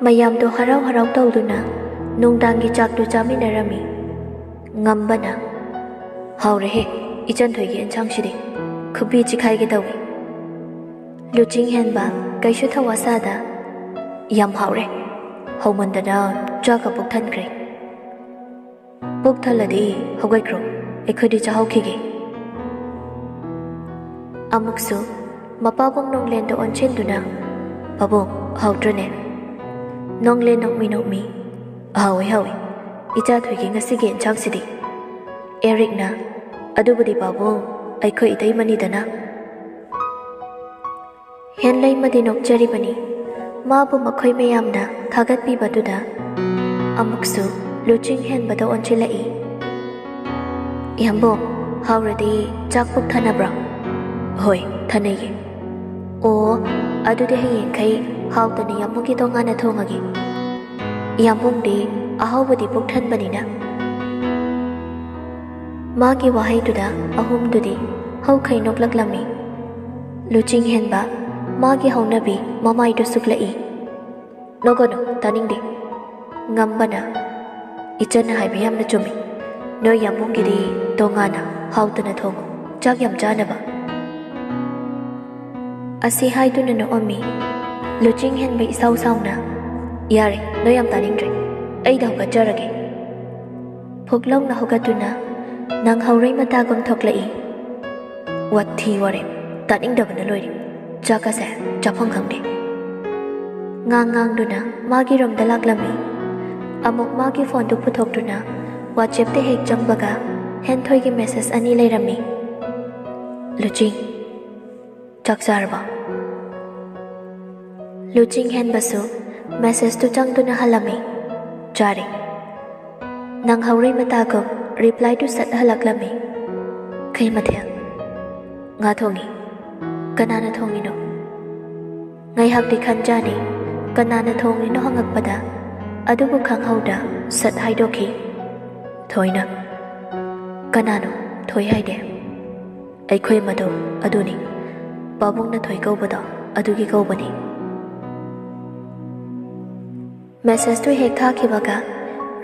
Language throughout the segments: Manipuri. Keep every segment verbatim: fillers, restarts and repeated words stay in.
ꯃꯌꯥꯝꯗꯣ ꯍꯔꯥꯎ ꯍꯔꯥꯎ ꯇꯧꯗꯨꯅ ꯅꯨꯡꯗꯥꯡꯒꯤ ꯆꯥꯛꯇꯨ ꯆꯥꯃꯤꯟꯅꯔꯝꯃꯤ꯫ ꯉꯝꯕꯅ, "ꯍꯥꯎꯔꯦꯍꯦ, ꯏꯆꯟꯊꯣꯏꯒꯤ ꯑꯦꯟꯁꯥꯡꯁꯤꯗꯤ꯫ ꯈꯨꯕꯤ ꯆꯤꯈꯥꯏꯒꯦ ꯇꯧꯏ꯫" ꯂꯨꯆꯤꯡ ꯍꯦꯟꯕ ꯀꯩꯁꯨ ꯊꯧꯋꯥ ꯁꯥꯗ, "ꯌꯥꯝ ꯍꯥꯎꯔꯦ꯫ ꯍꯧꯃꯟꯗꯅ ꯆꯥꯛꯀ ꯄꯨꯛ ꯊꯟꯈ꯭ꯔꯦ꯫ ꯄꯨꯛ ꯊꯜꯂꯗꯤ ꯍꯧꯒꯠꯈ꯭ꯔꯣ, ꯑꯩꯈꯣꯏꯗꯤ ꯆꯥꯍꯧꯈꯤꯒꯦ꯫" ꯑꯃꯨꯛꯁꯨ ꯃꯄꯥꯕꯨꯡ ꯅꯣꯡꯂꯦꯟꯗ ꯑꯣꯟꯁꯤꯟꯗꯨꯅ, "ꯄꯥꯕꯨꯡ, ꯍꯥꯎꯇ꯭ꯔꯅꯦ?" ꯅꯣꯡꯂꯦꯟ ꯅꯣꯛꯃꯤ ꯅꯣꯛꯃꯤ, "ꯍꯥꯎꯏ, ꯍꯥꯎꯏ, ꯏꯆꯥꯊꯣꯏꯒꯤ ꯉꯁꯤꯒꯤ ꯑꯦꯟꯁꯥꯡꯁꯤꯗꯤ꯫" ꯑꯦꯔꯤꯛꯅ, "ꯑꯗꯨꯕꯨꯗꯤ ꯄꯥꯕꯨꯡ, ꯑꯩꯈꯣꯏ ꯏꯇꯩꯃꯅꯤꯗꯅ꯫" ꯍꯦꯟꯂꯩꯃꯗꯤ ꯅꯣꯛꯆꯔꯤꯕꯅꯤ꯫ ꯃꯥꯕꯨ ꯃꯈꯣꯏ ꯃꯌꯥꯝꯅ ꯊꯥꯒꯠꯄꯤꯕꯗꯨꯗ ꯑꯃꯨꯛꯁꯨ ꯂꯨꯆꯤꯡ ꯍꯦꯟꯕꯗ ꯑꯣꯟꯁꯤꯜꯂꯛꯏ꯫ "ꯏꯌꯥꯝꯕꯣ, ꯍꯥꯎꯔꯗꯤ ꯆꯥꯛ ꯄꯨꯛ ꯊꯟꯅꯕ꯭ꯔꯣ?" "ꯍꯣꯏ, ꯊꯟꯅꯩꯌꯦ꯫" "ꯑꯣ, ꯑꯗꯨꯗꯤ ꯍꯌꯦꯡꯈꯩ ꯍꯥꯎꯇꯅ ꯏꯌꯥꯝꯕꯒꯤ ꯇꯣꯉꯥꯟꯅ ꯊꯣꯡꯉꯒꯦ꯫ ꯏꯌꯥꯝꯕꯨꯡꯗꯤ ꯑꯍꯥꯎꯕꯗꯤ ꯄꯨꯛ ꯊꯟꯕꯅꯤꯅ꯫" ꯃꯥꯒꯤ ꯋꯥꯍꯩꯗꯨꯗ ꯑꯍꯨꯝꯗꯨꯗꯤ ꯍꯧꯈꯩ ꯅꯣꯛꯂꯛꯂꯝꯃꯤ꯫ ꯂꯨꯆꯤꯡ ꯍꯦꯟꯕ ꯃꯥꯒꯤ ꯍꯧꯅꯕꯤ ꯃꯃꯥꯏꯗꯨ ꯁꯨꯛꯂꯛꯏ꯫ "ꯅꯣꯛꯀꯅꯨ, ꯇꯥꯅꯤꯡꯗꯦ꯫" ꯉꯝꯕꯅ, "ꯏꯆꯟꯅ ꯍꯥꯏꯕ ꯌꯥꯝꯅ ꯆꯨꯝꯃꯤ꯫ ꯅꯣꯏ ꯌꯥꯝꯕꯨꯡꯒꯤꯗꯤ ꯇꯣꯉꯥꯟꯅ ꯍꯥꯎꯇꯅ ꯊꯣꯡꯉꯨ, ꯆꯥꯛ ꯌꯥꯝ ꯆꯥꯅꯕ꯫" ꯑꯁꯤ ꯍꯥꯏꯗꯨꯅ ꯅꯣꯛꯑꯝꯃꯤ꯫ ꯂꯨꯆꯤꯡ ꯍꯦꯟꯕ ꯏꯁꯥꯎ ꯁꯥꯎꯅ, "ꯌꯥꯔꯦ, ꯅꯣꯏ ꯌꯥꯝ ꯇꯥꯅꯤꯡꯗ꯭ꯔꯦ꯫ ꯑꯩꯗ ꯍꯧꯒꯠꯆꯔꯒꯦ꯫" ꯐꯨꯛ ꯂꯥꯎꯅ ꯍꯧꯒꯠꯇꯨꯅ ꯅꯪꯍꯧꯔꯣꯏ ꯃꯇꯥꯒꯨꯝ ꯊꯣꯛꯂꯛꯏ꯫ "ꯋꯥꯊꯤ ꯋꯥꯔꯦꯝ, ꯇꯥꯅꯤꯡꯗꯕꯅ ꯂꯣꯏꯔꯦ꯫ ꯆꯥꯛꯀꯁꯦ ꯆꯥꯐꯝ ꯈꯪꯗꯦ꯫" ꯉꯥꯡ ꯉꯥꯡꯗꯨꯅ ꯃꯥꯒꯤ ꯔꯨꯝꯗ ꯂꯥꯛꯂꯝꯃꯤ꯫ ꯑꯃꯨꯛ ꯃꯥꯒꯤ ꯐꯣꯟꯗꯨ ꯄꯨꯊꯣꯛꯇꯨꯅ WhatsApp-ꯇ ꯍꯦꯛ ꯆꯪꯕꯒ ꯍꯦꯟꯊꯣꯏꯒꯤ message ꯑꯅꯤ ꯂꯩꯔꯝꯃꯤ꯫ "ꯂꯨꯆꯤꯡ, ꯆꯥꯛ ꯆꯥꯔꯕ?" ꯂꯨꯆꯤꯡ ꯍꯦꯟꯕꯁꯨ message-ꯇꯨ ꯆꯪꯗꯨꯅ ꯍꯜꯂꯝꯃꯤ꯫ "ꯆꯥꯔꯦ꯫" ꯅꯪꯍꯧꯔꯣꯏ ꯃꯇꯥꯒꯨꯝ reply-ꯗꯨ ꯁꯠ ꯍꯜꯂꯛꯂꯝꯃꯤ꯫ "ꯀꯩ ꯃꯊꯦꯜ?" "ꯉꯥ ꯊꯣꯡꯉꯤ꯫" "ꯀꯅꯥꯅ ꯊꯣꯡꯉꯤꯅꯣ?" ꯉꯥꯏꯍꯥꯛꯇꯤ ꯈꯟꯖꯥꯅꯩ꯫ ꯀꯅꯥꯅ ꯊꯣꯡꯂꯤꯅꯣ ꯍꯪꯉꯛꯄꯗ ꯑꯗꯨꯕꯨ ꯈꯪꯍꯧꯗ ꯁꯠ ꯍꯥꯏꯗꯣꯛꯈꯤ꯫ "ꯊꯣꯏꯅ꯫" "ꯀꯅꯥꯅꯣ ꯊꯣꯏ ꯍꯥꯏꯗꯤ?" "ꯑꯩꯈꯣꯏ ꯃꯗꯣ ꯑꯗꯨꯅꯤ꯫ ꯄꯥꯕꯨꯡꯅ ꯊꯣꯏ ꯀꯧꯕꯗꯣ ꯑꯗꯨꯒꯤ ꯀꯧꯕꯅꯤ꯫" ꯃꯦꯁꯦꯖꯇꯨ ꯍꯦꯛ ꯊꯥꯈꯤꯕꯒ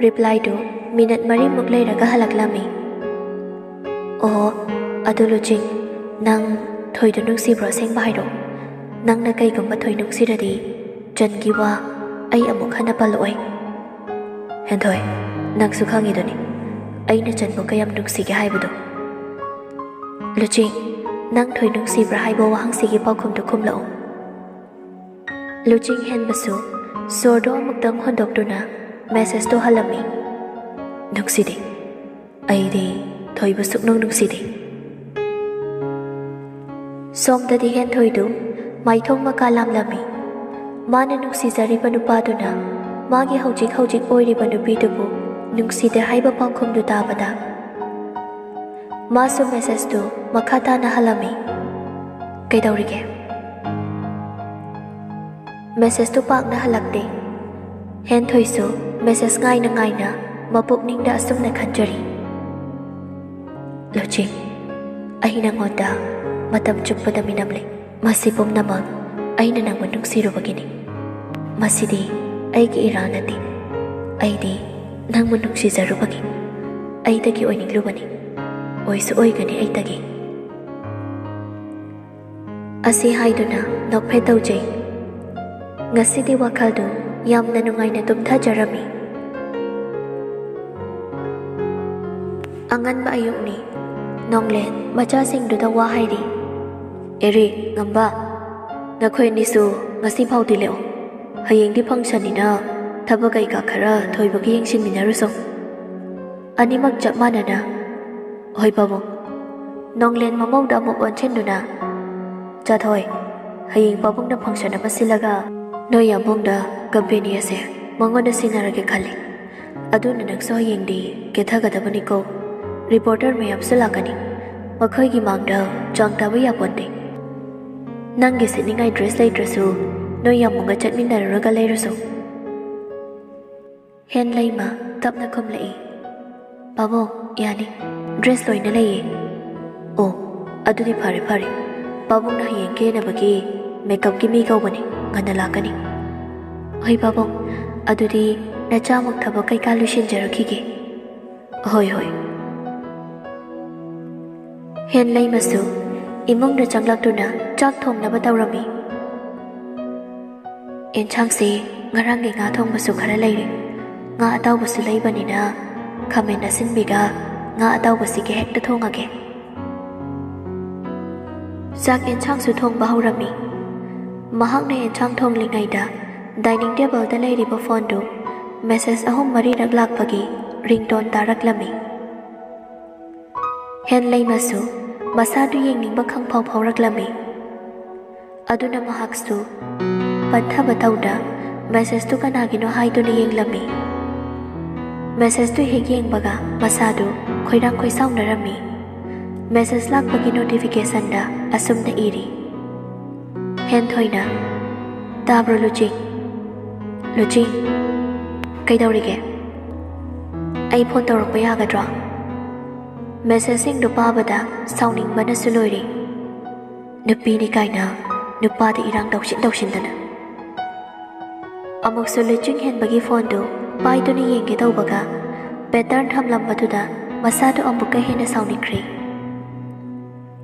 ꯔꯤꯄ꯭ꯂꯥꯏꯗꯨ ꯃꯤꯅꯠ ꯃꯔꯤꯃꯨꯛ ꯂꯩꯔꯒ ꯍꯜꯂꯛꯂꯝꯃꯤ꯫ "ꯑꯣ, ꯑꯗꯨ ꯂꯨꯆꯤꯡ, ꯅꯪ ꯊꯣꯏꯗꯨ ꯅꯨꯡꯁꯤꯕ꯭ꯔꯣ? ꯑꯁꯦꯡꯕ ꯍꯥꯏꯔꯣ꯫ ꯅꯪꯅ ꯀꯩꯒꯨꯝꯕ ꯊꯣꯏ ꯅꯨꯡꯁꯤꯔꯗꯤ ꯆꯟꯒꯤ ꯋꯥ ꯑꯩ ꯑꯃꯨꯛ ꯍꯟꯅ ꯄꯜꯂꯛꯑꯣꯏ꯫" "ꯍꯦꯟꯊꯣꯏ, ꯅꯪꯁꯨ ꯈꯪꯉꯤꯗꯨꯅꯤ ꯑꯩꯅ ꯆꯟꯕꯨ ꯀꯌꯥꯝ ꯅꯨꯡꯁꯤꯒꯦ ꯍꯥꯏꯕꯗꯣ꯫" "ꯂꯨꯆꯤꯡ, ꯅꯪ ꯊꯣꯏ ꯅꯨꯡꯁꯤꯕ꯭ꯔꯥ ꯍꯥꯏꯕ ꯋꯥꯍꯪꯁꯤꯒꯤ ꯄꯥꯎꯈꯨꯝꯗꯨ ꯈꯨꯝꯂꯛꯎ꯫" ꯂꯨꯆꯤꯡ ꯍꯦꯟꯕꯁꯨ ꯁꯣꯔꯗꯣ ꯑꯃꯨꯛꯇꯪ ꯍꯣꯟꯗꯣꯛꯇꯨꯅ ꯃꯦꯁꯦꯖꯇꯣ ꯍꯜꯂꯝꯃꯤ꯫ "ꯅꯨꯡꯁꯤꯗꯦ꯫ ꯑꯩꯗꯤ ꯊꯣꯏꯕꯨ ꯁꯨꯛꯅꯨꯡ ꯅꯨꯡꯁꯤꯗꯦ꯫" ꯁꯣꯝꯗꯗꯤ ꯍꯦꯟꯊꯣꯏꯗꯨ ꯃꯥꯏꯊꯣꯡ ꯃꯀꯥ ꯂꯥꯝꯂꯝꯃꯤ꯫ ꯃꯥꯅ ꯅꯨꯡꯁꯤꯖꯔꯤꯕ ꯅꯨꯄꯥꯗꯨꯅ ꯃꯥꯒꯤ ꯍꯧꯖꯤꯛ ꯍꯧꯖꯤꯛ ꯑꯣꯏꯔꯤꯕ ꯅꯨꯄꯤꯗꯨꯕꯨ ꯅꯨꯡꯁꯤꯗꯦ ꯍꯥꯏꯕ ꯄꯥꯎꯈꯨꯝꯗꯨ ꯇꯥꯕꯗ, ꯃꯥꯁꯨ ꯃꯦꯁꯦꯖꯇꯨ ꯃꯈꯥ ꯇꯥꯅ ꯍꯜꯂꯝꯃꯤ꯫ "ꯀꯩꯗꯧꯔꯤꯒꯦ?" ꯃꯦꯁꯦꯖꯇꯨ ꯄꯥꯛꯅ ꯍꯜꯂꯛꯇꯦ꯫ ꯍꯦꯟꯊꯣꯏꯁꯨ ꯃꯦꯁꯦꯖ ꯉꯥꯏꯅ ꯉꯥꯏꯅ ꯃꯄꯨꯛꯅꯤꯡꯗ ꯑꯁꯨꯝꯅ ꯈꯟꯖꯔꯤ, "ꯂꯨꯆꯤꯡ, ꯑꯩ ꯅꯪꯉꯣꯟꯗ ꯃꯇꯝ ꯆꯨꯞꯄꯗ ꯃꯤꯅꯝꯂꯦ꯫ ꯃꯁꯤ ꯄꯨꯝꯅꯃꯛ ꯑꯩꯅ ꯅꯪꯕꯨ ꯅꯨꯡꯁꯤꯔꯨꯕꯒꯤꯅꯤ꯫ ꯃꯁꯤꯗꯤ ꯑꯩꯒꯤ ꯏꯔꯥꯜ ꯅꯠꯇꯦ꯫ ꯑꯩꯗꯤ ꯅꯪꯕꯨ ꯅꯨꯡꯁꯤꯖꯔꯨꯕꯒꯤ ꯑꯩꯗꯒꯤ ꯑꯣꯏꯅꯤꯡꯂꯨꯕꯅꯤ꯫ ꯑꯣꯏꯁꯨ ꯑꯣꯏꯒꯅꯤ ꯑꯩꯗꯒꯤ꯫" ꯑꯁꯤ ꯍꯥꯏꯗꯨꯅ ꯅꯣꯛꯐꯦꯠ ꯇꯧꯖꯩ꯫ ꯉꯁꯤꯗꯤ ꯋꯥꯈꯜꯗꯨ ꯌꯥꯝꯅ ꯅꯨꯡꯉꯥꯏꯅ ꯇꯨꯝꯊꯖꯔꯝꯃꯤ꯫ ꯑꯉꯟꯕ ꯑꯌꯨꯛꯅꯤ꯫ ꯅꯣꯡꯂꯦꯟ ꯃꯆꯥꯁꯤꯡꯗꯨꯗ ꯋꯥ ꯍꯥꯏꯔꯤ꯫ "ꯑꯦꯔꯦ, ꯉꯝꯕ, ꯅꯈꯣꯏ ꯑꯅꯤꯁꯨ ꯉꯁꯤ ꯐꯥꯎꯗꯤ ꯂꯦꯛꯑꯣ꯫ ꯍꯌꯦꯡꯗꯤ ꯐꯪꯁꯟꯅꯤꯅ ꯊꯕꯛ ꯀꯩꯀꯥ ꯈꯔ ꯊꯣꯏꯕꯒꯤ ꯌꯦꯡꯁꯤꯟꯃꯤꯟꯅꯔꯨꯁꯣ꯫" ꯑꯅꯤꯃꯛ ꯆꯞ ꯃꯥꯟꯅꯅ, "ꯍꯣꯏ ꯄꯥꯕꯨꯡ꯫" ꯅꯣꯡꯂꯦꯟ ꯃꯃꯧꯗ ꯑꯃꯨꯛ ꯑꯣꯟꯁꯤꯟꯗꯨꯅ, "ꯆꯥꯊꯣꯏ, ꯍꯌꯦꯡ ꯄꯥꯕꯨꯡꯅ ꯐꯪꯁꯟ ꯑꯃ ꯁꯤꯜꯂꯒ ꯅꯣꯏ ꯌꯥꯝꯕꯨꯡꯗ ꯀꯝꯄꯦꯅꯤ ꯑꯁꯦ ꯃꯉꯣꯟꯗ ꯁꯤꯟꯅꯔꯒꯦ ꯈꯜꯂꯤ꯫ ꯑꯗꯨꯅ ꯅꯪꯁꯨ ꯍꯌꯦꯡꯗꯤ ꯀꯦꯊꯒꯗꯕꯅꯤꯀꯣ꯫ ꯔꯤꯄꯣꯔꯇꯔ ꯃꯌꯥꯝꯁꯨ ꯂꯥꯛꯀꯅꯤ꯫ ꯃꯈꯣꯏꯒꯤ ꯃꯥꯡꯗ ꯆꯥꯡ ꯇꯥꯕ ꯌꯥꯄꯣꯟꯇꯦ꯫ ꯅꯪꯒꯤ ꯁꯦꯠꯅꯤꯡꯉꯥꯏ ꯗ꯭ꯔꯦꯁ ꯂꯩꯇ꯭ꯔꯁꯨ ꯅꯣꯏ ꯌꯥꯝꯕꯨꯡꯒ ꯆꯠꯃꯤꯟꯅꯔꯨꯔꯒ ꯂꯩꯔꯨꯁꯣ꯫" ꯍꯦꯟꯂꯩꯃ ꯇꯞꯅ ꯈꯨꯝꯂꯛꯏ, "ꯄꯥꯕꯨꯡ, ꯌꯥꯅꯤ꯫ ꯗ꯭ꯔꯦꯁ ꯂꯣꯏꯅ ꯂꯩꯌꯦ꯫" "ꯑꯣ, ꯑꯗꯨꯗꯤ ꯐꯔꯦ, ꯐꯔꯦ꯫ ꯄꯥꯕꯨꯡꯅ ꯍꯌꯦꯡ ꯀꯦꯅꯕꯒꯤ ꯃꯦꯀꯞꯀꯤ ꯃꯤ ꯀꯧꯕꯅꯤ, ꯉꯟꯅ ꯂꯥꯛꯀꯅꯤ꯫" "ꯍꯣꯏ ꯄꯥꯕꯨꯡ, "ꯑꯗꯨꯗꯤ ꯅꯆꯥꯃꯛ ꯊꯕꯛ ꯀꯩꯀꯥ ꯂꯣꯏꯁꯤꯟꯖꯔꯛꯈꯤꯒꯦ꯫" "ꯍꯣꯏ, ꯍꯣꯏ꯫" ꯍꯦꯟꯂꯩꯃꯁꯨ ꯏꯃꯨꯡꯗ ꯆꯪꯂꯛꯇꯨꯅ ꯆꯥꯛ ꯊꯣꯡꯅꯕ ꯇꯧꯔꯝꯃꯤ꯫ "ꯑꯦꯟꯁꯥꯡꯁꯦ ꯉꯔꯥꯡꯒꯤ ꯉꯥ ꯊꯣꯡꯕꯁꯨ ꯈꯔ ꯂꯩꯔꯦ꯫ ꯉꯥ ꯑꯇꯥꯎꯕꯁꯨ ꯂꯩꯕꯅꯤꯅ ꯈꯥꯃꯦꯟ ꯑꯁꯤꯟꯕꯤꯒ ꯉꯥ ꯑꯇꯥꯎꯕꯁꯤꯒ ꯍꯦꯛꯇ ꯊꯣꯡꯉꯒꯦ꯫" ꯆꯥꯛ ꯑꯦꯟꯁꯥꯡꯁꯨ ꯊꯣꯡꯕ ꯍꯧꯔꯝꯃꯤ꯫ ꯃꯍꯥꯛꯅ ꯑꯦꯟꯁꯥꯡ ꯊꯣꯡꯂꯤꯉꯩꯗ dining tableꯗ ꯂꯩꯔꯤꯕ phoneꯗꯨ message ꯑꯍꯨꯝ ꯃꯔꯤꯔꯛ ꯂꯥꯛꯄꯒꯤ ringtone ꯇꯥꯔꯛꯂꯝꯃꯤ꯫ ꯍꯦꯟꯂꯩꯃꯁꯨ ꯃꯁꯥꯗꯨ ꯌꯦꯡꯅꯤꯡꯕ ꯈꯪꯐꯥꯎ ꯐꯥꯎꯔꯛꯂꯝꯃꯤ꯫ ꯑꯗꯨꯅ ꯃꯍꯥꯛꯁꯨ ꯄꯟꯊꯕ ꯇꯧꯗ messageꯇꯨ ꯀꯅꯥꯒꯤꯅꯣ ꯍꯥꯏꯗꯨꯅ ꯌꯦꯡꯂꯝꯃꯤ꯫ Messageꯇꯨ ꯍꯦꯛ ꯌꯦꯡꯕꯒ ꯃꯁꯥꯗꯨ ꯈꯣꯏꯔꯥꯡ ꯈꯣꯏꯁꯥꯎꯅꯔꯝꯃꯤ꯫ Message ꯂꯥꯛꯄꯒꯤ notificationꯗ ꯑꯁꯨꯝꯅ ꯏꯔꯤ, ꯍꯦꯟꯊꯣꯏꯅ꯫ "ꯇꯥꯕ꯭ꯔꯣ ꯂꯨꯆꯤꯡ? ꯂꯨꯆꯤꯡ, ꯀꯩꯗꯧꯔꯤꯒꯦ? ꯑꯩ phone ꯇꯧꯔꯛꯄ ꯌꯥꯒꯗ꯭ꯔꯣ?" Messageꯁꯤꯡꯗꯨ ꯄꯥꯕꯗ ꯁꯥꯎꯅꯤꯡꯕꯅꯁꯨ ꯂꯣꯏꯔꯦ꯫ ꯅꯨꯄꯤꯅꯤ ꯀꯥꯏꯅ ꯅꯨꯄꯥꯗ ꯏꯔꯥꯡ ꯇꯧꯁꯤꯟ ꯇꯧꯁꯤꯟꯗꯅ꯫ ꯑꯃꯨꯛꯁꯨ ꯂꯨꯆꯤꯡ ꯍꯦꯟꯕꯒꯤ phoneꯗꯨ ꯄꯥꯏꯗꯨꯅ ꯌꯦꯡꯒꯦ ꯇꯧꯕꯒ, pattern ꯊꯝꯂꯝꯕꯗꯨꯗ ꯃꯁꯥꯗꯨ ꯑꯃꯨꯛꯀ ꯍꯦꯟꯅ ꯁꯥꯎꯅꯤꯡꯈ꯭ꯔꯦ꯫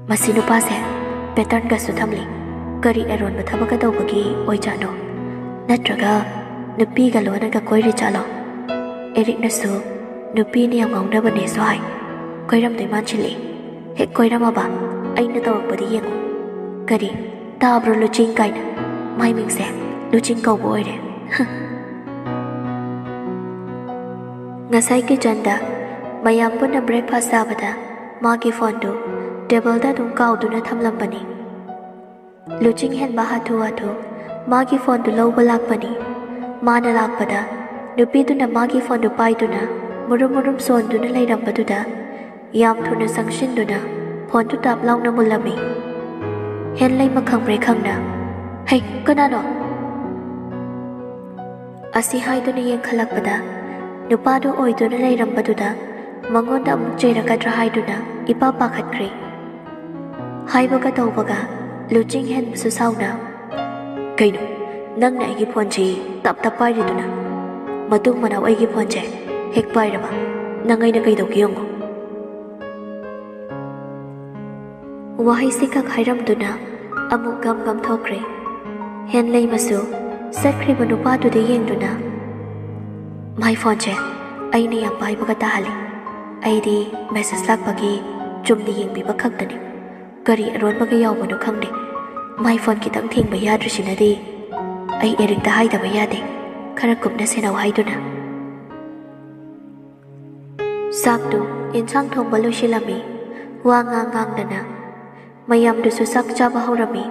"ꯃꯁꯤ ꯅꯨꯄꯥꯁꯦ patternꯒꯁꯨ ꯊꯝꯂꯤ꯫ ꯀꯔꯤ ꯑꯔꯣꯟꯕ ꯊꯕꯛꯀ ꯇꯧꯕꯒꯤ ꯑꯣꯏꯖꯥꯠꯅꯣ? ꯅꯠꯇ꯭ꯔꯒ ꯅꯨꯄꯤꯒ ꯂꯣꯟꯅꯒ ꯀꯣꯏꯔꯤ ꯖꯥꯠꯂꯣ? ꯑꯦꯔꯤꯛꯅꯁꯨ ꯅꯨꯄꯤꯅ ꯌꯥꯝ ꯉꯥꯎꯅꯕꯅꯦꯁꯨ ꯍꯥꯏ꯫ ꯀꯣꯏꯔꯝꯗꯣꯏ ꯃꯥꯟꯁꯤꯜꯂꯛꯑꯦ꯫ ꯍꯦꯛ ꯀꯣꯏꯔꯝꯃꯕ ꯑꯩꯅ ꯇꯧꯔꯛꯄꯗꯤ ꯌꯦꯡꯉꯨ꯫ ꯀꯔꯤ, ꯇꯥꯕ꯭ꯔꯣ ꯂꯨꯆꯤꯡ ꯀꯥꯏꯅ? ꯃꯥꯏ ꯃꯤꯡꯁꯦ ꯂꯨꯆꯤꯡ ꯀꯧꯕ ꯑꯣꯏꯔꯦ꯫" ꯉꯁꯥꯏ kitchenꯗ ꯃꯌꯥꯝ ꯄꯨꯟꯅ breakfast ꯆꯥꯕꯗ ꯃꯥꯒꯤ phoneꯗꯨ tableꯗ ꯑꯗꯨꯝ ꯀꯥꯎꯗꯨꯅ ꯊꯝꯂꯝꯕꯅꯤ꯫ ꯂꯨꯆꯤꯡ ꯍꯦꯟꯕ ꯍꯥꯊꯨ ꯍꯥꯊꯨ ꯃꯥꯒꯤ phoneꯗꯨ ꯂꯧꯕ ꯂꯥꯛꯄꯅꯤ꯫ ꯃꯥꯅ ꯂꯥꯛꯄꯗ ꯅꯨꯄꯤꯗꯨꯅ ꯃꯥꯒꯤ phoneꯗꯨ ꯄꯥꯏꯗꯨꯅ ꯃꯨꯔꯨꯝ ꯃꯨꯔꯨꯝ ꯁꯣꯟꯗꯨꯅ ꯂꯩꯔꯝꯕꯗꯨꯗ ꯌꯥꯝ ꯊꯨꯅ ꯆꯪꯁꯤꯟꯗꯨꯅ phoneꯗꯨ ꯇꯥꯞ ꯂꯥꯎꯅ ꯃꯨꯜꯂꯝꯃꯤ꯫ ꯍꯦꯟꯂꯩꯃ ꯈꯪꯕ꯭ꯔꯦ ꯈꯪꯅ, "ꯍꯩ, ꯀꯅꯥꯅꯣ?" ꯑꯁꯤ ꯍꯥꯏꯗꯨꯅ ꯌꯦꯡꯈꯠꯂꯛꯄꯗ ꯅꯨꯄꯥꯗꯨ ꯑꯣꯏꯗꯨꯅ ꯂꯩꯔꯝꯕꯗꯨꯗ ꯃꯉꯣꯟꯗ ꯑꯃꯨꯛ ꯆꯩꯔꯛꯀꯗ꯭ꯔꯥ ꯍꯥꯏꯗꯨꯅ ꯏꯄꯥ ꯄꯥꯈꯠꯈ꯭ꯔꯦ꯫ ꯍꯥꯏꯕꯒ ꯇꯧꯕꯒ ꯂꯨꯆꯤꯡ ꯍꯦꯟꯕꯁꯨ ꯁꯥꯎꯅ, "ꯀꯩꯅꯣ, ꯅꯪꯅ ꯑꯩꯒꯤ phoneꯁꯤ ꯇꯞ ꯇꯞ ꯄꯥꯏꯔꯤꯗꯨꯅ?" ꯃꯇꯨꯡ ꯃꯅꯥꯎ ꯑꯩꯒꯤ ꯐꯣꯟꯁꯦ ꯍꯦꯛ ꯄꯥꯏꯔꯕ ꯅꯪ ꯑꯩꯅ ꯀꯩꯗꯧꯒꯦ ꯌꯦꯡꯉꯣ꯫ ꯋꯥꯍꯩꯁꯤ ꯈꯛ ꯍꯥꯏꯔꯝꯗꯨꯅ ꯑꯃꯨꯛ ꯒꯝ ꯒꯝ ꯊꯣꯛꯈ꯭ꯔꯦ꯫ ꯍꯦꯟꯂꯩꯃꯁꯨ ꯆꯠꯈ꯭ꯔꯤꯕ ꯅꯨꯄꯥꯗꯨꯗ ꯌꯦꯡꯗꯨꯅ, "ꯃꯥꯏ ꯐꯣꯟꯁꯦ ꯑꯩꯅ ꯌꯥꯝ ꯄꯥꯏꯕꯒ ꯇꯥꯍꯜꯂꯤ꯫ ꯑꯩꯗꯤ ꯃꯦꯁꯦꯖ ꯂꯥꯛꯄꯒꯤ ꯆꯨꯝꯅ ꯌꯦꯡꯕꯤꯕ ꯈꯛꯇꯅꯤ꯫ ꯀꯔꯤ ꯑꯔꯣꯟꯕꯒ ꯌꯥꯎꯕꯅꯣ ꯈꯪꯗꯦ꯫ ꯃꯥꯏ ꯐꯣꯟ ꯈꯤꯇꯪ ꯊꯦꯡꯕ ꯌꯥꯗ꯭ꯔꯤꯁꯤꯅꯗꯤ ꯑꯩ ꯑꯦꯔꯤꯛꯇ ꯍꯥꯏꯗꯕ ꯌꯥꯗꯦ꯫ ꯈꯔ ꯀꯨꯞꯅ ꯁꯦꯟꯅꯧ" ꯍꯥꯏꯗꯨꯅ꯫ ꯆꯥꯛꯇꯨ, ꯌꯦꯟꯁꯥꯡ ꯊꯣꯡꯕ ꯂꯣꯏꯁꯤꯜꯂꯝꯃꯤ꯫ ꯋꯥ ꯉꯥꯡ ꯉꯥꯡꯗꯅ ꯃꯌꯥꯝꯗꯨꯁꯨ ꯆꯥꯛ ꯆꯥꯕ ꯍꯧꯔꯝꯃꯤ꯫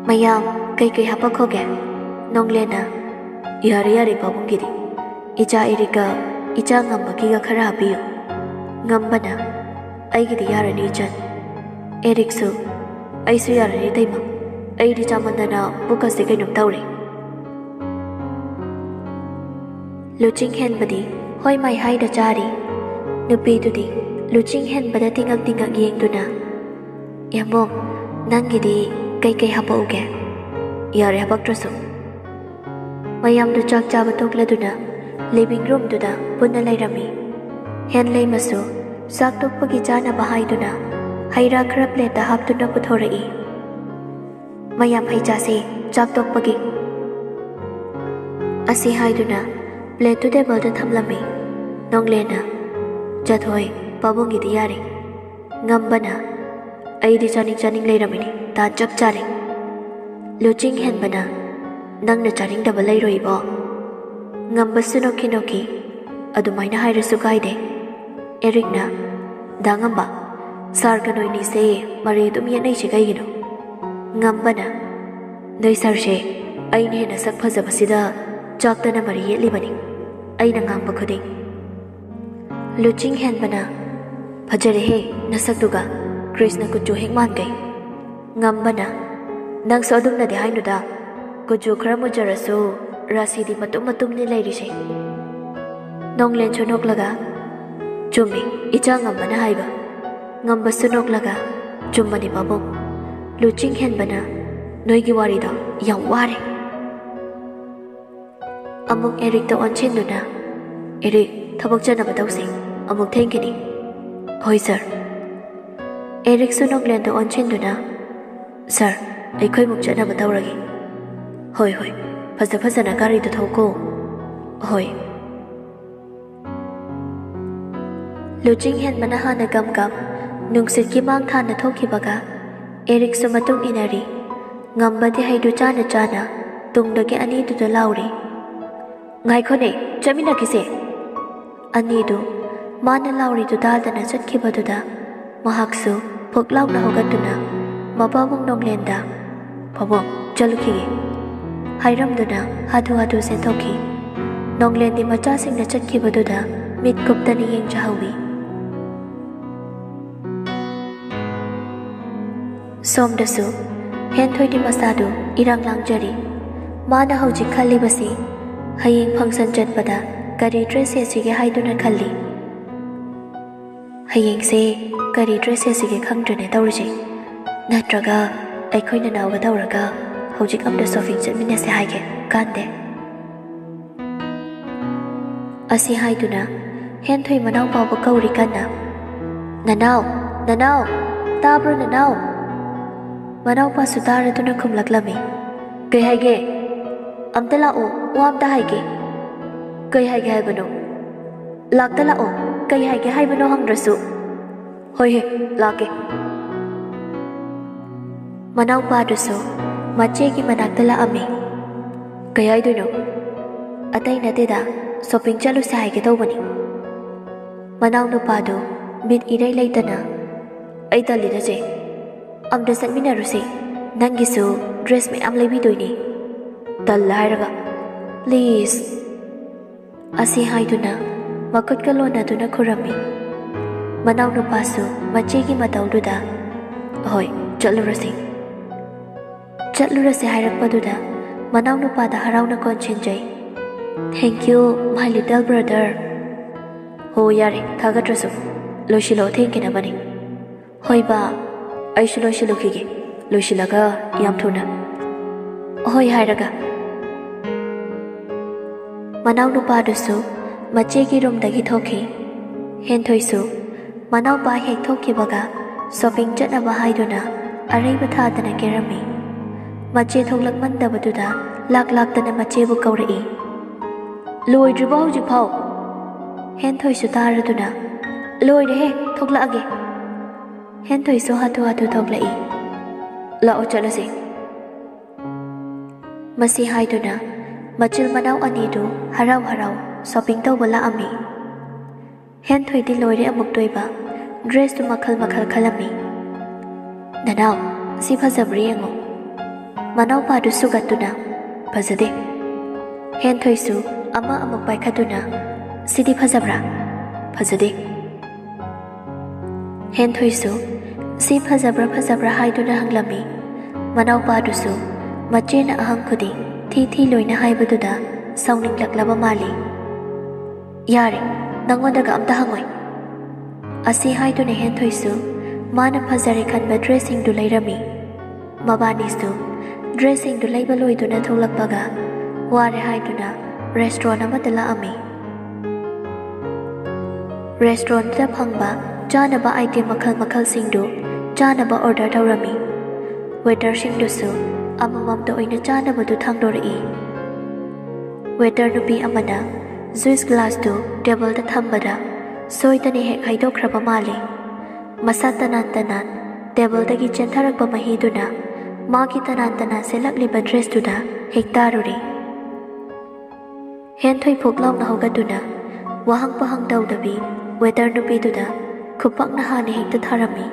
"ꯃꯌꯥꯝ, ꯀꯩꯀꯩ ꯍꯥꯄꯛꯈꯣꯒꯦ?" ꯅꯣꯡꯂꯦꯟꯅ, "ꯌꯥꯔꯦ, ꯌꯥꯔꯦ, ꯄꯥꯕꯨꯡꯒꯤꯗꯤ꯫ ꯏꯆꯥ ꯑꯦꯔꯤꯛꯀ ꯏꯆꯥ ꯉꯝꯕꯒꯤꯒ ꯈꯔ ꯍꯥꯞꯄꯤꯌꯨ꯫" ꯉꯝꯕꯅ, "ꯑꯩꯒꯤꯗꯤ ꯌꯥꯔꯅꯤ, ꯏꯆꯟ꯫" ꯑꯦꯔꯤꯛꯁꯨ, "ꯑꯩꯁꯨ ꯌꯥꯔꯅꯤ, ꯏꯇꯩꯃ꯫ ꯑꯩꯗꯤ ꯆꯥꯃꯟꯗꯅ ꯄꯨꯛꯀꯁꯦ ꯀꯩꯅꯣꯝ ꯇꯧꯔꯦ꯫" ꯂꯨꯆꯤꯡ ꯍꯦꯟꯕꯗꯤ ꯍꯣꯏ ꯃꯥꯏ ꯍꯥꯏꯗ ꯆꯥꯔꯤ꯫ ꯅꯨꯄꯤꯗꯨꯗꯤ ꯂꯨꯆꯤꯡ ꯍꯦꯟꯕꯗ ꯇꯤꯉꯛ ꯇꯤꯉꯛ ꯌꯦꯡꯗꯨꯅ, "ꯌꯥꯝꯕꯨꯡ, ꯅꯪꯒꯤꯗꯤ ꯀꯩꯀꯩ ꯍꯥꯄꯛꯎꯒꯦ?" "ꯌꯥꯔꯦ, ꯍꯥꯄꯛꯇ꯭ꯔꯁꯨ꯫" ꯃꯌꯥꯝꯗꯨ ꯆꯥꯛ ꯆꯥꯕ ꯇꯣꯛꯂꯗꯨꯅ ꯂꯤꯚꯤꯡ ꯔꯨꯝꯗꯨꯗ ꯄꯨꯟꯅ ꯂꯩꯔꯝꯃꯤ꯫ ꯍꯦꯟꯂꯩꯃꯁꯨ ꯆꯥꯛ ꯇꯣꯛꯄꯒꯤ ꯆꯥꯅꯕ ꯍꯥꯏꯗꯨꯅ ꯍꯩ ꯔꯥ ꯈꯔ ꯄ꯭ꯂꯦꯠꯇ ꯍꯥꯞꯇꯨꯅ ꯄꯨꯊꯣꯔꯛꯏ꯫ "ꯃꯌꯥꯝ ꯍꯩ ꯆꯥꯁꯦ, ꯆꯥꯛ ꯇꯣꯛꯄꯒꯤ꯫" ꯑꯁꯤ ꯍꯥꯏꯗꯨꯅ ꯄ꯭ꯂꯦꯠꯇꯨ ꯇꯦꯕꯜꯗ ꯊꯝꯂꯝꯃꯤ꯫ ꯅꯣꯡꯂꯦꯟꯅ, "ꯆꯠꯊꯣꯏ, ꯄꯥꯕꯨꯡꯒꯤꯗꯤ ꯌꯥꯔꯦ꯫" ꯉꯝꯕꯅ, "ꯑꯩꯗꯤ ꯆꯥꯅꯤꯡ ꯆꯥꯅꯤꯡ ꯂꯩꯔꯝꯃꯤꯅꯤ, ꯇꯥꯟ ꯆꯞ ꯆꯥꯔꯦ꯫" ꯂꯨꯆꯤꯡ ꯍꯦꯟꯕꯅ, "ꯅꯪꯅ ꯆꯥꯅꯤꯡꯗꯕ ꯂꯩꯔꯣꯏ, ꯏꯕꯣ꯫" ꯉꯝꯕꯁꯨ ꯅꯣꯛꯈꯤ ꯅꯣꯛꯈꯤ, "ꯑꯗꯨꯃꯥꯏꯅ ꯍꯥꯏꯔꯁꯨ ꯀꯥꯏꯗꯦ꯫" ꯑꯦꯔꯤꯛꯅ, "ꯗꯥ ꯉꯝꯕ, ꯁꯥꯔꯒ ꯅꯣꯏꯅꯤꯁꯦ ꯃꯔꯩ ꯑꯗꯨꯝ ꯌꯦꯠꯅꯩꯁꯦ ꯀꯩꯒꯤꯅꯣ?" ꯉꯝꯕꯅ, "ꯅꯣꯏ ꯁꯥꯔꯁꯦ ꯑꯩꯅ ꯍꯦꯟꯅ ꯁꯛ ꯐꯖꯕꯁꯤꯗ ꯆꯥꯛꯇꯅ ꯃꯔꯩ ꯌꯦꯠꯂꯤꯕꯅꯤ, ꯑꯩꯅ ꯉꯥꯡꯕ ꯈꯨꯗꯤꯡ꯫" ꯂꯨꯆꯤꯡ ꯍꯦꯟꯕꯅ, "ꯐꯖꯔꯦꯍꯦ ꯅꯁꯛꯇꯨꯒ, ꯀ꯭ꯔꯤꯁꯅ ꯀꯨꯆꯨ ꯍꯦꯛ ꯃꯥꯟꯒꯩ꯫" ꯉꯝꯕꯅ, "ꯅꯪꯁꯨ ꯑꯗꯨꯝꯅꯗꯤ ꯍꯥꯏꯅꯨꯗ, ꯀꯨꯆꯨ ꯈꯔ ꯃꯨꯖꯔꯁꯨ ꯔꯥꯁꯤꯗꯤ ꯃꯇꯨꯝ ꯃꯇꯨꯝꯅꯤ ꯂꯩꯔꯤꯁꯦ꯫" ꯅꯣꯡꯂꯦꯟꯁꯨ ꯅꯣꯛꯂꯒ, "ꯆꯨꯝꯃꯤ, ꯏꯆꯥ ꯉꯝꯕꯅ ꯍꯥꯏꯕ꯫" ꯉꯝꯕꯁꯨ ꯅꯣꯛꯂꯒ, "ꯆꯨꯝꯕꯅꯤ ꯄꯥꯕꯨꯡ꯫" ꯂꯨꯆꯤꯡ ꯍꯦꯟꯕꯅ, "ꯅꯣꯏꯒꯤ ꯋꯥꯔꯤꯗꯣ ꯌꯥꯝ ꯋꯥꯔꯦ꯫" ꯑꯃꯨꯛ ꯑꯦꯔꯤꯛꯇ ꯑꯣꯟꯁꯤꯟꯗꯨꯅ, "ꯑꯦꯔꯤꯛ, ꯊꯕꯛ ꯆꯠꯅꯕ ꯇꯧꯁꯤ, ꯑꯃꯨꯛ ꯊꯦꯡꯈꯤꯅꯤ꯫" "ꯍꯣꯏ ꯁꯥꯔ꯫" ꯑꯦꯔꯤꯛꯁꯨ ꯅꯣꯡꯂꯦꯟꯗ ꯑꯣꯟꯁꯤꯟꯗꯨꯅ, "ꯁꯥꯔ, ꯑꯩꯈꯣꯏꯃꯨꯛ ꯆꯠꯅꯕ ꯇꯧꯔꯒꯦ꯫" "ꯍꯣꯏ, ꯍꯣꯏ, ꯐꯖ ꯐꯖꯅ ꯒꯥꯔꯤꯗꯨ ꯊꯧꯀꯣ꯫" "ꯍꯣꯏ꯫" ꯂꯨꯆꯤꯡ ꯍꯦꯟꯕꯅ ꯍꯥꯟꯅ ꯒꯝ ꯒꯝ ꯅꯨꯡꯁꯤꯠꯀꯤ ꯃꯥꯡ ꯊꯥꯅ ꯊꯣꯛꯈꯤꯕꯒ, ꯑꯦꯔꯤꯛꯁꯨ ꯃꯇꯨꯡ ꯏꯟꯅꯔꯤ꯫ ꯉꯝꯕꯗꯤ ꯍꯩꯗꯨ ꯆꯥꯅ ꯆꯥꯅ ꯇꯨꯡꯗꯒꯤ ꯑꯅꯤꯗꯨꯗ ꯂꯥꯎꯔꯤ, "ꯉꯥꯏꯈꯣꯅꯦ, ꯆꯠꯃꯤꯟꯅꯈꯤꯁꯦ꯫" ꯑꯅꯤꯗꯨ ꯃꯥꯅ ꯂꯥꯎꯔꯤꯗꯨ ꯇꯥꯗꯅ ꯆꯠꯈꯤꯕꯗꯨꯗ, ꯃꯍꯥꯛꯁꯨ ꯐꯨꯛ ꯂꯥꯎꯅ ꯍꯧꯒꯠꯇꯨꯅ ꯃꯄꯥꯕꯨꯡ ꯅꯣꯡꯂꯦꯟꯗ, "ꯄꯥꯕꯨꯡ, ꯆꯠꯂꯨꯈꯤꯒꯦ" ꯍꯥꯏꯔꯝꯗꯨꯅ ꯍꯥꯊꯨ ꯍꯥꯊꯨ ꯆꯦꯟꯊꯣꯛꯈꯤ꯫ ꯅꯣꯡꯂꯦꯟꯗꯤ ꯃꯆꯥꯁꯤꯡꯅ ꯆꯠꯈꯤꯕꯗꯨꯗ ꯃꯤꯠ ꯀꯨꯞꯇꯅ ꯌꯦꯡꯖꯍꯧꯏ꯫ ꯁꯣꯝꯗꯁꯨ ꯍꯦꯟꯊꯣꯏꯗꯤ ꯃꯁꯥꯗꯨ ꯏꯔꯥꯡ ꯂꯥꯡꯖꯔꯤ꯫ ꯃꯥꯅ ꯍꯧꯖꯤꯛ ꯈꯜꯂꯤꯕꯁꯤ ꯍꯌꯦꯡ ꯐꯪꯁꯟ ꯆꯠꯄꯗ ꯀꯔꯤ ꯗ꯭ꯔꯦꯁ ꯁꯦꯠꯁꯤꯒꯦ ꯍꯥꯏꯗꯨꯅ ꯈꯜꯂꯤ꯫ "ꯍꯌꯦꯡꯁꯦ ꯀꯔꯤ ꯗ꯭ꯔꯦꯁ ꯁꯦꯠꯁꯤꯒꯦ ꯈꯪꯗ꯭ꯔꯦꯅꯦ ꯇꯧꯔꯤꯁꯦ꯫ ꯅꯠꯇ꯭ꯔꯒ ꯑꯩꯈꯣꯏ ꯅꯅꯥꯎꯒ ꯇꯧꯔꯒ ꯍꯧꯖꯤꯛ ꯑꯝꯇ ꯁꯣꯄꯤꯡ ꯆꯠꯃꯤꯟꯅꯁꯦ ꯍꯥꯏꯒꯦ ꯀꯥꯟꯗꯦ꯫" ꯑꯁꯤ ꯍꯥꯏꯗꯨꯅ ꯍꯦꯟꯊꯣꯏ ꯃꯅꯥꯎꯄꯥꯕꯨ ꯀꯧꯔꯤ ꯀꯟꯅ꯫ "ꯅꯅꯥꯎ, ꯅꯅꯥꯎ, ꯇꯥꯕ꯭ꯔꯣ ꯅꯅꯥꯎ?" ꯃꯅꯥꯎꯄꯥꯁꯨ ꯇꯥꯔꯗꯨꯅ ꯈꯨꯝꯂꯛꯂꯝꯃꯤ꯫ "ꯀꯩ ꯍꯥꯏꯒꯦ? ꯑꯝꯇ ꯂꯥꯛꯑꯣ, ꯋꯥ ꯑꯝꯇ ꯍꯥꯏꯒꯦ꯫" "ꯀꯩ ꯍꯥꯏꯒꯦ ꯍꯥꯏꯕꯅꯣ? ꯂꯥꯛꯇ ꯂꯥꯛꯑꯣ, ꯀꯩ ꯍꯥꯏꯒꯦ ꯍꯥꯏꯕꯅꯣ ꯍꯪꯗ꯭ꯔꯁꯨ꯫" "ꯍꯣꯏ ꯍꯦ, ꯂꯥꯛꯀꯦ꯫" ꯃꯅꯥꯎꯄꯥꯗꯨꯁꯨ ꯃꯆꯦꯒꯤ ꯃꯅꯥꯛꯇ ꯂꯥꯛꯑꯝꯃꯤ꯫ "ꯀꯩ ꯍꯥꯏꯗꯣꯏꯅꯣ?" "ꯑꯇꯩ ꯅꯠꯇꯦꯗ, ꯁꯣꯄꯤꯡ ꯆꯠꯂꯨꯁꯦ ꯍꯥꯏꯒꯦ ꯇꯧꯕꯅꯤ꯫" ꯃꯅꯥꯎꯅꯨꯄꯥꯗꯨ ꯕꯤꯠ ꯏꯔꯩ ꯂꯩꯇꯅ, "ꯑꯩ ꯇꯜꯂꯤꯗ ꯆꯦ, ꯑꯝꯇ ꯆꯠꯃꯤꯟꯅꯔꯨꯁꯦ, ꯅꯪꯒꯤꯁꯨ ꯗ꯭ꯔꯦꯁ ꯃꯌꯥꯝ ꯂꯩꯕꯤꯗꯣꯏꯅꯦ꯫" "ꯇꯜꯂꯦ ꯍꯥꯏꯔꯒ, ꯄ꯭ꯂꯤꯖ!" ꯑꯁꯤ ꯍꯥꯏꯗꯨꯅ ꯃꯈꯨꯠꯀ ꯂꯣꯟꯅꯗꯨꯅ ꯈꯨꯔꯝꯃꯤ꯫ ꯃꯅꯥꯎꯅꯨꯄꯥꯁꯨ ꯃꯆꯦꯒꯤ ꯃꯇꯧꯗꯨꯗ, "ꯍꯣꯏ, ꯆꯠꯂꯨꯔꯁꯤ, ꯆꯠꯂꯨꯔꯁꯤ" ꯍꯥꯏꯔꯛꯄꯗꯨꯗ ꯃꯅꯥꯎꯅꯨꯄꯥꯗ ꯍꯔꯥꯎꯅ ꯀꯣꯟꯁꯤꯟꯖꯩ꯫ "Thank you, my little brother꯫" "ꯍꯣ, ꯌꯥꯔꯦ, ꯊꯥꯒꯠꯇ꯭ꯔꯁꯨ, ꯂꯣꯏꯁꯤꯜꯂꯣ, ꯊꯦꯡꯈꯤꯅꯕꯅꯤ꯫" "ꯍꯣꯏ ꯕꯥ, ꯑꯩꯁꯨ ꯂꯣꯏꯁꯤꯜꯂꯨꯈꯤꯒꯦ, ꯂꯣꯏꯁꯤꯜꯂꯒ ꯌꯥꯝ ꯊꯨꯅ꯫" "ꯍꯣꯏ" ꯍꯥꯏꯔꯒ ꯃꯅꯥꯎꯅꯨꯄꯥꯗꯨꯁꯨ ꯃꯆꯦꯒꯤ ꯔꯨꯝꯗꯒꯤ ꯊꯣꯛꯈꯤ꯫ ꯍꯦꯟꯊꯣꯏꯁꯨ ꯃꯅꯥꯎꯄꯥ ꯍꯦꯛ ꯊꯣꯛꯈꯤꯕꯒ ꯁꯣꯄꯤꯡ ꯆꯠꯅꯕ ꯍꯥꯏꯗꯨꯅ ꯑꯔꯩꯕ ꯊꯥꯗꯅ ꯀꯦꯔꯝꯃꯤ꯫ ꯃꯆꯦ ꯊꯣꯛꯂꯛꯃꯟꯗꯕꯗꯨꯗ ꯂꯥꯛ ꯂꯥꯛꯇꯅ ꯃꯆꯦꯕꯨ ꯀꯧꯔꯛꯏ꯫ "ꯂꯣꯏꯗ꯭ꯔꯤꯕꯣ ꯍꯧꯖꯤꯛꯐꯥꯎ?" ꯍꯦꯟꯊꯣꯏꯁꯨ ꯇꯥꯔꯗꯨꯅ, "ꯂꯣꯏꯔꯦꯍꯦ, ꯊꯣꯛꯂꯛꯑꯒꯦ꯫" ꯍꯦꯟꯊꯣꯏꯁꯨ ꯍꯥꯊꯨ ꯍꯥꯊꯨ ꯊꯣꯛꯂꯛꯏ꯫ "ꯂꯥꯛꯑꯣ, ꯆꯠꯂꯁꯤ꯫" ꯃꯁꯤ ꯍꯥꯏꯗꯨꯅ ꯃꯆꯤꯜ ꯃꯅꯥꯎ ꯑꯅꯤꯗꯨ ꯍꯔꯥꯎ ꯍꯔꯥꯎ ꯁꯣꯄꯤꯡ ꯇꯧꯕ ꯂꯥꯛꯑꯝꯃꯤ꯫ ꯍꯦꯟꯊꯣꯏꯗꯤ ꯂꯣꯏꯔꯦ ꯑꯃꯨꯛꯇꯣꯏꯕ, ꯗ꯭ꯔꯦꯁꯇꯨ ꯃꯈꯜ ꯃꯈꯜ ꯈꯜꯂꯝꯃꯤ꯫ "ꯅꯅꯥꯎ, ꯁꯤ ꯐꯖꯕ꯭ꯔꯥ ꯌꯦꯡꯉꯨ꯫" ꯃꯅꯥꯎꯄꯥꯗꯨ ꯁꯨꯒꯠꯇꯨꯅ, "ꯐꯖꯗꯦ꯫" ꯍꯦꯟꯊꯣꯏꯁꯨ ꯑꯃ ꯑꯃꯨꯛ ꯄꯥꯏꯈꯠꯇꯨꯅ, "ꯁꯤꯗꯤ ꯐꯖꯕ꯭ꯔꯥ?" "ꯐꯖꯗꯦ꯫" ꯍꯦꯟꯊꯣꯏꯁꯨ "ꯁꯤ ꯐꯖꯕ꯭ꯔꯥ ꯐꯖꯕ꯭ꯔꯥ" ꯍꯥꯏꯗꯨꯅ ꯍꯪꯂꯝꯃꯤ꯫ ꯃꯅꯥꯎꯄꯥꯗꯨꯁꯨ ꯃꯆꯦꯅ ꯑꯍꯪ ꯈꯨꯗꯤꯡ ꯊꯤ ꯊꯤ ꯂꯣꯏꯅ ꯍꯥꯏꯕꯗꯨꯗ ꯁꯥꯎꯅꯤꯡꯂꯛꯂꯕ ꯃꯥꯜꯂꯤ꯫ "ꯌꯥꯔꯦ, ꯅꯪꯉꯣꯟꯗꯒ ꯑꯝꯇ ꯍꯪꯉꯣꯏ꯫" ꯑꯁꯤ ꯍꯥꯏꯗꯨꯅ ꯍꯦꯟꯊꯣꯏꯁꯨ ꯃꯥꯅ ꯐꯖꯔꯦ ꯈꯟꯕ ꯗ꯭ꯔꯦꯁꯁꯤꯡꯗꯨ ꯂꯩꯔꯝꯃꯤ꯫ ꯃꯕꯥꯅꯤꯁꯨ ꯗ꯭ꯔꯦꯁꯁꯤꯡꯗꯨ ꯂꯩꯕ ꯂꯣꯏꯗꯨꯅ ꯊꯣꯛꯂꯛꯄꯒ ꯋꯥꯔꯦ ꯍꯥꯏꯗꯨꯅ ꯔꯦꯁꯇ꯭ꯔꯣꯟ ꯑꯃꯗ ꯂꯥꯛꯑꯝꯃꯤ꯫ ꯔꯦꯁꯇ꯭ꯔꯣꯟꯗꯨꯗ ꯐꯪꯕ ꯆꯥꯅꯕ ꯑꯥꯏꯇꯦꯝ ꯃꯈꯜ ꯃꯈꯜꯁꯤꯡꯗꯨ ꯆꯥꯅꯕ ꯑꯣꯔꯗꯔ ꯇꯧꯔꯝꯃꯤ꯫ ꯋꯦꯇꯔꯁꯤꯡꯗꯨꯁꯨ ꯑꯃꯃꯝꯇ ꯑꯣꯏꯅ ꯆꯥꯅꯕꯗꯨ ꯊꯥꯡꯗꯣꯔꯛꯏ꯫ ꯋꯦꯇꯔ ꯅꯨꯄꯤ ꯑꯃꯅ ꯖꯨꯏꯁ ꯒ꯭ꯂꯥꯁꯇꯨ ꯇꯦꯕꯜꯗ ꯊꯝꯕꯗ ꯁꯣꯏꯗꯅ ꯍꯦꯛ ꯍꯩꯗꯣꯛꯈ꯭ꯔꯕ ꯃꯥꯜꯂꯤ꯫ ꯃꯁꯥ ꯇꯅꯥꯟ ꯇꯅꯥꯟ ꯇꯦꯕꯜꯗꯒꯤ ꯆꯦꯟꯊꯔꯛꯄ ꯃꯍꯤꯗꯨꯅ ꯃꯥꯒꯤ ꯇꯅꯥꯟ ꯇꯅꯥꯟ ꯁꯦꯠꯂꯛꯂꯤꯕ ꯗ꯭ꯔꯦꯁꯇꯨꯗ ꯍꯦꯛ ꯇꯥꯔꯨꯔꯦ꯫ ꯍꯦꯟꯊꯣꯏ ꯐꯨꯛ ꯂꯥꯎꯅ ꯍꯧꯒꯠꯇꯨꯅ ꯋꯥꯍꯪ ꯄꯣꯍꯪ ꯇꯧꯗꯕꯤ ꯋꯦꯇꯔ ꯅꯨꯄꯤꯗꯨꯗ ꯈꯨꯄꯥꯛꯅ ꯍꯥꯟꯅ ꯍꯦꯛꯇ ꯊꯥꯔꯝꯃꯤ꯫